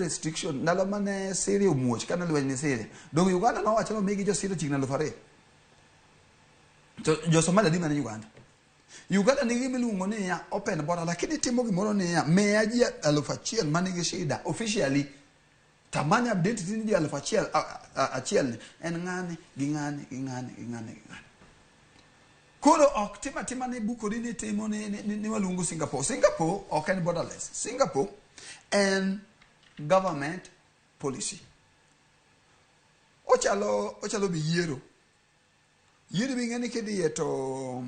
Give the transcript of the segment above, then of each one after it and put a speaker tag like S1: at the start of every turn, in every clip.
S1: restriction ndalo mane Syria omuoch kane lweny ni Syria. Dong Uganda nowacho ni omigi jo Syria chiegni 2000. To jo Somalia dhi mana Uganda. Uganda nigi gima iluongo niya open border, lakini timo gimoro niya miya ji 1000 manigi shida officially tamanya identity ni ji 1000 achiel ni en ng'ani gi ng'ani gi ng'ani gi ng'ani gi ng'ani. Koro ok tim atima ni bukori ni timo ni waluongo Singapore. Singapore ok en borderless. Singapore en government policy. Ochalo be yiero. Yiero be ing'e ni kidhiye to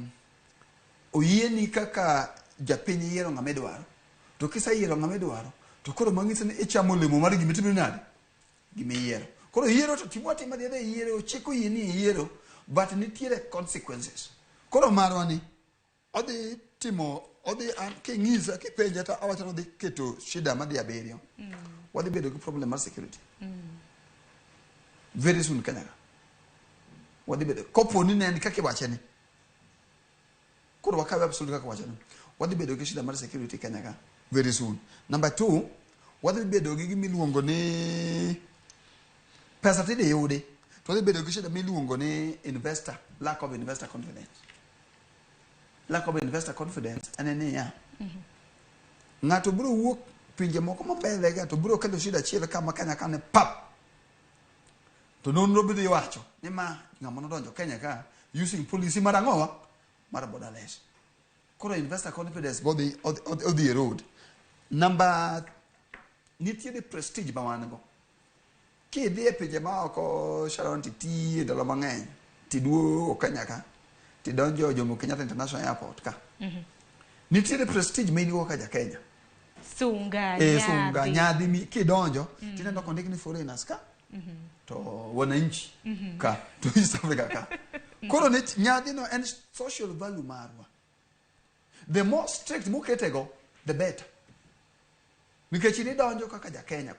S1: oyieni kaka japiny yiero ng'ama idwaro. To kiseyiero ng'ama idwaro to koro manyiso ni ichamo olemo mar gima itimo nade? Gima iyiero. Koro yiero to timo atima dhi adhiya yiero, chik oyieni yiero, but nitiere consequences. Koro marwa ni odhi timo odhi an king'isa kipenja to awacho ni odhi keto shida madhi abiriyo. Wadhi bedo gi problem mar security. Very soon Kenya ka. Wadhi bedo kopo ni ne en kaka iwache ni. Koro wakawe absolute kaka wache ni. Wadhi bedo gi shida mar security Kenya ka very soon. Number two, wadhi bedo gi gima iluongo ni pesa tidhi yudi to wadhi bedo gi shida miluongo ni investor lack of investor confidence. Lack of investor confidence en niya ng'ato biro wuok pinje moko mambele ga to biro kelo shida achiel kama Kenya ka ne pap to nonro biro wacho ni ma ng'ama nodonjo Kenya ka using policy mar ang'owa mar borderless. Koro investor confidence bodhi odhi erode. Number nitiere prestige ma wan go. Kidhi e pinje maoko Sharon titiye ndalo mang'eny tiduogo Kenya ka tidonjo Jomo Kenyatta International Airport ka. Nitiere prestige ma in go kaka ja Kenya.
S2: Sunga,
S1: sunga,
S2: nyadhi.
S1: Nyadhi mi kidonjo tineno kondik ni foreigners ka to wananchi ka to East Africa ka. Koro ni nyadhi no en social value marwa. The more strict moketego, the better. Nikech in idonjo kaka ja Kenya.